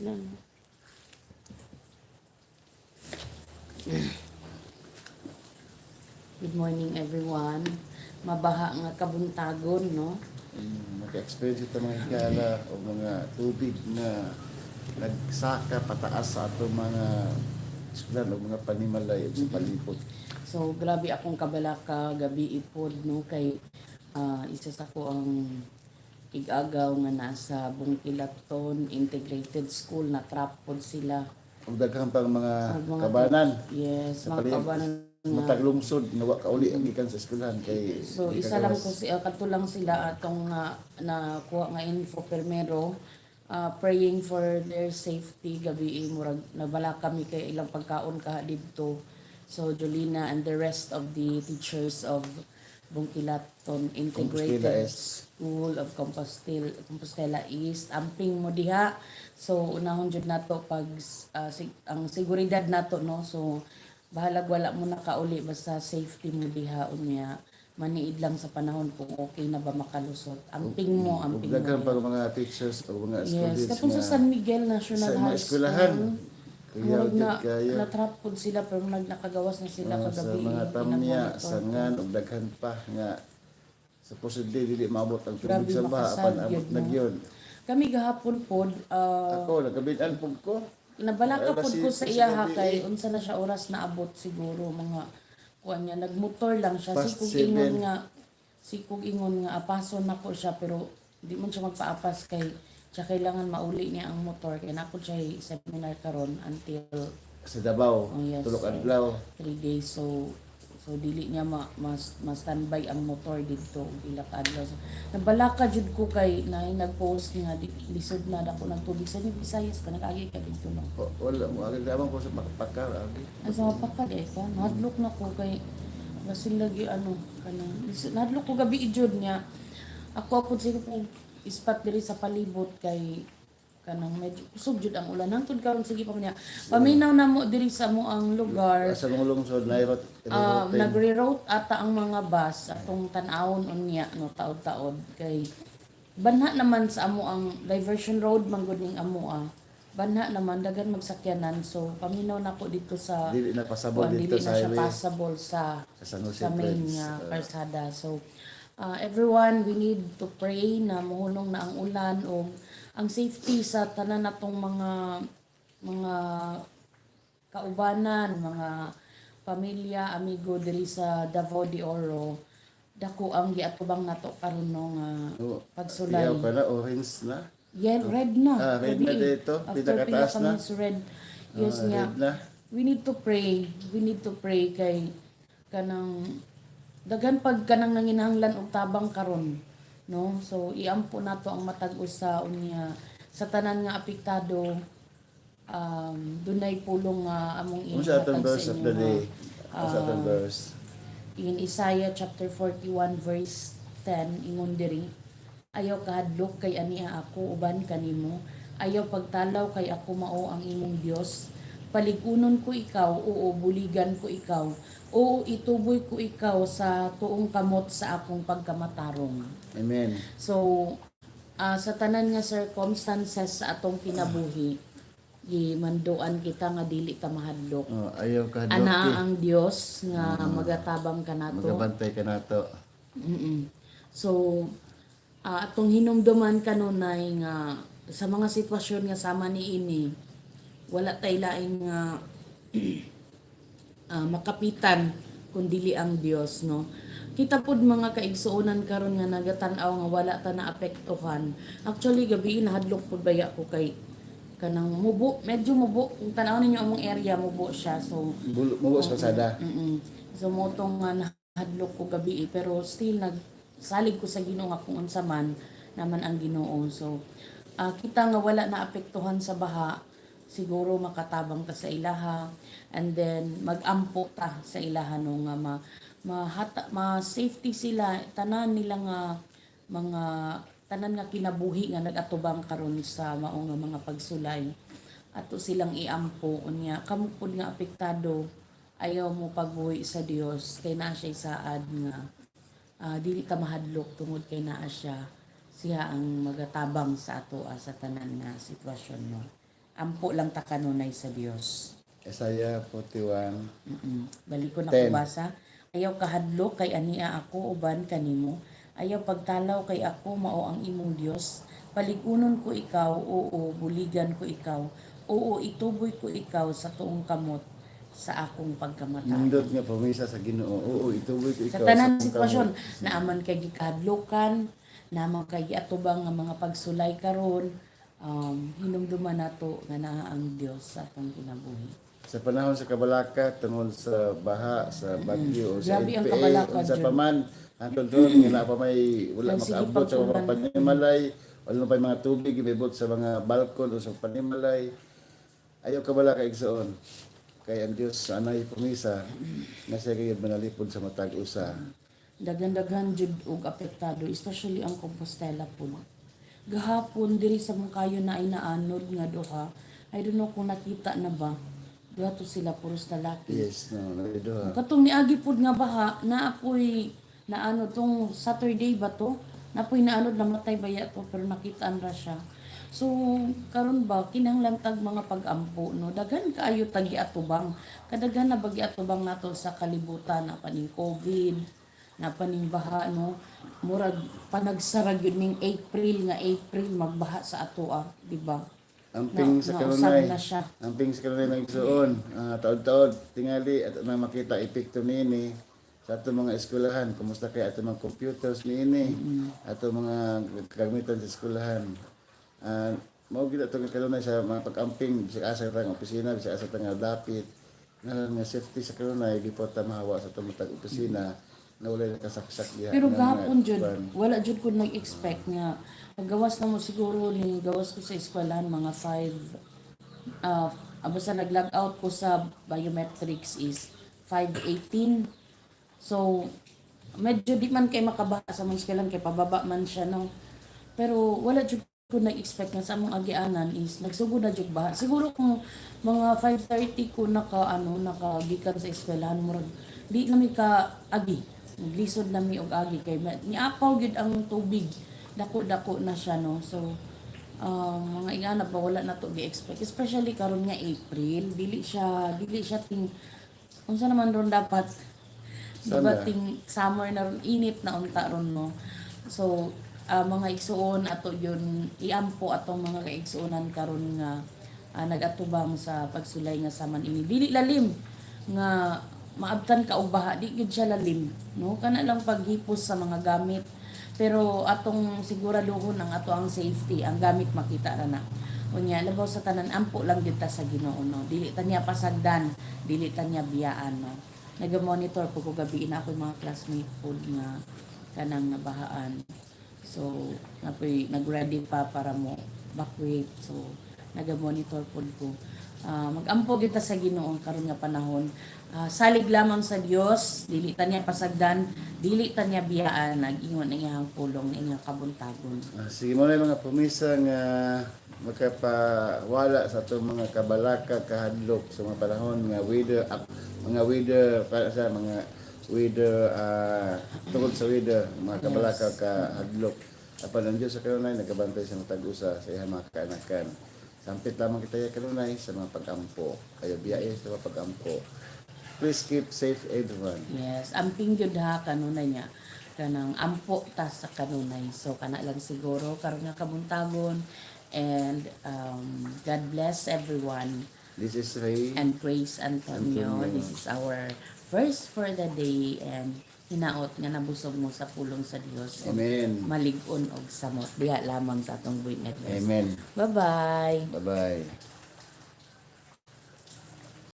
Na. Good morning, everyone. Mabaha nga kabuntagon, no? Maka-experience ito, mga higala, o mga tubig na nagsaka pataas sa ato mga eskwelahan o mga panimalay o sa palibot. So grabe akong kabalaka gabii pod, no, kay isa sa ko ang igagaw nga nasa Bungkilaton Integrated School na trap pod sila. Ug daghan pang mga Og mga kabanan Yes, sa mga palibot. kabanan nga. Matag lungsod nga wa kauli ang gikan sa eskwelahan kay So di isa lang kagawas. ko si kadto lang sila atong na nakuha nga info primero, praying for their safety gabi, murag nabala kami kay ilang pagkaon kaha didto. So Jolina and the rest of the teachers of Bungkilaton Integrated Compostela East. School of Compostela East, amping mo diha. So unahon jud nato pag ang seguridad nato, no? So bahalag wala mo nakauli, basta safety mo diha. Unya maniid lang sa panahon kung okay na ba makalusot. Amping mo, Ug amping mo daghan diha. pang mga teachers o mga school Yes, heads katong sa nga San Miguel National sa mga High eskwelahan. School. Kuyaw Murag jud na kayo. na-trap pod sila pero nakagawas na sila Sa kagabi. mga tamya, Pinag-monitor ko. sangan ug daghan pa nga supposedly dili maabot ang tubig Grabe sa baha makasad apan abot gyud, na no? gyud. Kami gahapon pod, Ako nagkabidan pud ko. Nabalaka Alas pod ko sa 7 sa iya ha gabi kay eh. unsa na siya oras na abot, siguro mga kuan niya, nagmotor lang siya. Past Sikog ingon 7. nga, sikog ingon nga apason nako siya, pero di man siya magpaapas kay siya kailangan mauli niya ang motor kay nako siya seminar karon until Sa Davao, Oh, yes. tulok adlaw. 3 days. So dili niya ma, mas, ma standby ang motor didto og ila ka adlaw. So, nabalaka jud ko kay na nag-post nga lisod na dako ng tubig sa New Visayas pa. Nag-agi ka didto, no? Wala mo agad lamang ko sa makapakar agi. Ang sa mapakal eh ka, nahadlok na ko kay basin lagi ano kanang lisod, nahadlok ko gabi jud niya. Ako pod siguro kung ispat diri sa palibot kay kanang medyo kusog jud ang ulan. Hangtod karon sige pa man niya. Paminaw na mo diri sa mo ang lugar. Sa mga lungsod na Nagre-route ata ang mga bus, atong tan-awon unya, no, taod-taod kay banha naman sa amo ang diversion road man gud ning amo ah. Banha naman, daghan magsakyanan, so paminaw nako dito sa Dili na pasable kuan, dito dili sa na siya highway. passable sa Sa San Jose sa main Bridge. nga kalsada. So everyone, we need to pray na mohunong na ang ulan o ang safety sa tanan natong mga kaubanan, mga pamilya, amigo diri sa Davao de Oro. Dako ang giatubang nato karon, no, nga Oh, pagsulay. Iyaw pa na, orange na. Yeah, red na. Ah, red na Gabi. dito. After Pinakataas pila ka na. minutes, red. Yes Ah, nga. red na. We need to pray. We need to pray kay kanang daghan pag kanang nanginahanglan og tabang karon, no? So iampo nato ang matag usa unya sa tanan nga apektado, dunay pulong nga among Unsa atong ihatag verse sa of the inyo. day? Unsa atong verse? In Isaiah chapter 41 verse 10, ingon diri, "Ayaw kahadlok kay ania ako uban kanimo. Ayaw pagtalaw kay ako mao ang imong Dios. Paligunon ko ikaw, oo, buligan ko ikaw. Oo, ituboy ko ikaw sa tuong kamot sa akong pagkamatarong." Amen. So, sa tanan nga circumstances sa atong kinabuhi, gimanduan kita nga dili ta mahadlok. Oh, ayaw ka Ana ang Dios nga magatabang kanato. Magabantay ka nato. So, atong hinumduman kanunay nga sa mga sitwasyon nga sama ni ini, wala tay laing nga makapitan kun dili ang Dios, no? Kita pud, mga kaigsuonan, karon nga nagatan-aw nga wala ta naapektuhan. Actually, gabi nahadlok pud baya ko kay kanang mubo, medyo mubo. Kung tan-aw ninyo among area, mubo siya. So Mubo sa kalsada. So mo tong nga nahadlok ko gabi eh, pero still nagsalig ko sa Ginoo nga kung unsa man naman ang Ginoo. So kita nga wala na apektuhan sa baha, siguro makatabang ta sa ilaha and then magampo ta sa ilaha, no, nga ma mahata, ma safety sila tanan nila nga mga tanan nga kinabuhi nga nagatubang karon sa mao nga mga pagsulay. Ato silang iampo. Unya kamo pud nga apektado, ayaw mo pagbuhi sa Dios kay naa siya saad nga dili ta mahadlok tungod kay naa siya. Siya ang magatabang sa ato sa tanan nga sitwasyon, no? Ampo lang ta kanunay sa Dios. Isaiah 41. Balik ko na 10. ko basa. "Ayaw kahadlok kay ania ako uban kanimo. Ayaw pagtalaw kay ako mao ang imong Dios. Paligunon ko ikaw, oo, buligan ko ikaw. Oo, ituboy ko ikaw sa tuong kamot sa akong pagkamatay." Nindot nga promesa sa Ginoo. "Oo, ituboy ko Sa ikaw tanan akong sitwasyon, kamot." naaman kay gikahadlokan, naaman kay giatubang nga mga pagsulay karon, hinumduman nato nga naa ang Dios sa atong kinabuhi. Sa panahon sa kabalaka tungod sa baha, sa bagyo o sa Grabe ang NPA, kabalaka, unsa Jud. pa man, hantod ron nga naa pa may wala Nagsige makaabot sa mga pag-ulan. panimalay, wala pa mga tubig ibibot sa mga balkon o sa panimalay. Ayaw kabalaka, igsoon. Kay ang Dios anay promisa nga siya kay manalipod sa matag usa. Daghan-daghan jud og apektado, especially ang Compostela po. Gahapon diri sa Monkayo na ay naanod nga duha. I don't know kung nakita na ba. Duha to sila, puros lalaki. Yes, no, naliduha. Katong niagi pud nga baha, na apoy naano tong Saturday ba to? Napoy naanod, namatay baya to, pero nakitaan ra siya. So karon ba kinahanglan tag mga pag-ampo, no? Daghan kaayo tag giatubang. Kadaghan na ba giatubang nato sa kalibutan, na paning COVID, na paning baha, no? Murag panagsara gyud ning April nga April magbaha sa atoa, di ba? Amping sa Nausab kanunay. na siya. Amping sa kanunay mga igsoon. Taod-taod, tingali at na makita epekto niini sa ato mga eskwelahan. Kumusta kay ato mga computers niini? Ato mga gamitan sa eskwelahan. Mao gid ato nga kanunay sa mga pag-amping bisag asa ta nga opisina, bisag asa ta nga dapit. Ngalan nga safety sa kanunay di po ta mahawa sa atong matag opisina na walay nakasaksak diha Pero nga mga gahapon jud, kuan. Wala jud ko nag-expect nga paggawas na mo siguro ni gawas ko sa eskwelahan mga 5, basta nag-log out ko sa biometrics is 5:18. So medyo di man kay makabaha sa mong eskwelahan kay pababa man siya, no. Pero wala jud ko nag-expect nga sa among agianan is nagsugod na jud baha. Siguro kung mga 5:30 ko naka ano nakagikan sa eskwelahan, murag di na mi ka agi. Naglisod na mi og agi kay niapaw gyud ang tubig. Dako-dako na siya, no. So mga ingana ba, wala na to gi-expect, especially karon nga April, dili siya ting unsa naman ron dapat, di ba? Sana. Ting summer na ron, init na unta ron, no? So mga igsuon, ato yun iampo atong mga kaigsuonan karon nga nagatubang sa pagsulay nga saman ini dili lalim nga maabtan ka og baha. Di gyud siya lalim, no? Kana lang paghipos sa mga gamit, pero atong siguraduhon ang ato ang safety. Ang gamit makita ra na. Unya, labaw sa tanan, ampo lang gyud ta sa Ginoo, no? Dili ta niya pasagdan, dili ta niya biyaan, no? Nag-monitor po ko gabi na ako yung mga classmate po nga kanang nabahaan. So napoy nag-ready pa para mo evacuate, so naga-monitor pod ko. Mag-ampo kita sa Ginoo karon nga panahon. Salig lamang sa Dios, dili ta niya pasagdan, dili ta niya biyaan, nag-ingon ang iyang pulong na iyang kabuntagon. Sige mo na yung mga promisa nga makapawala sa atong mga kabalaka, kahadlok sa mga panahon nga weather up, mga weather para sa mga weather, tungkol sa weather, mga kabalaka, kahadlok. Apan ang Diyos sa kanunay nagabantay sa matag usa sa iyang mga kaanakan. Sampit lamang kita ya kanunay sa mga pag-ampo. Ayaw biyae sa mga pag-ampo. Please keep safe, everyone. Yes, amping gyud ha kanunay niya. Kanang ampo ta sa kanunay. So kana lang siguro karon nga kabuntagon and God bless everyone. This is Ray And Grace Antonio. Antonio. This is our verse for the day and hinaot nga nabusog mo sa pulong sa Dios. Ug Amen. malig-on og samot diha lamang sa atong buhi nga Dios. Amen. Bye-bye. Bye bye.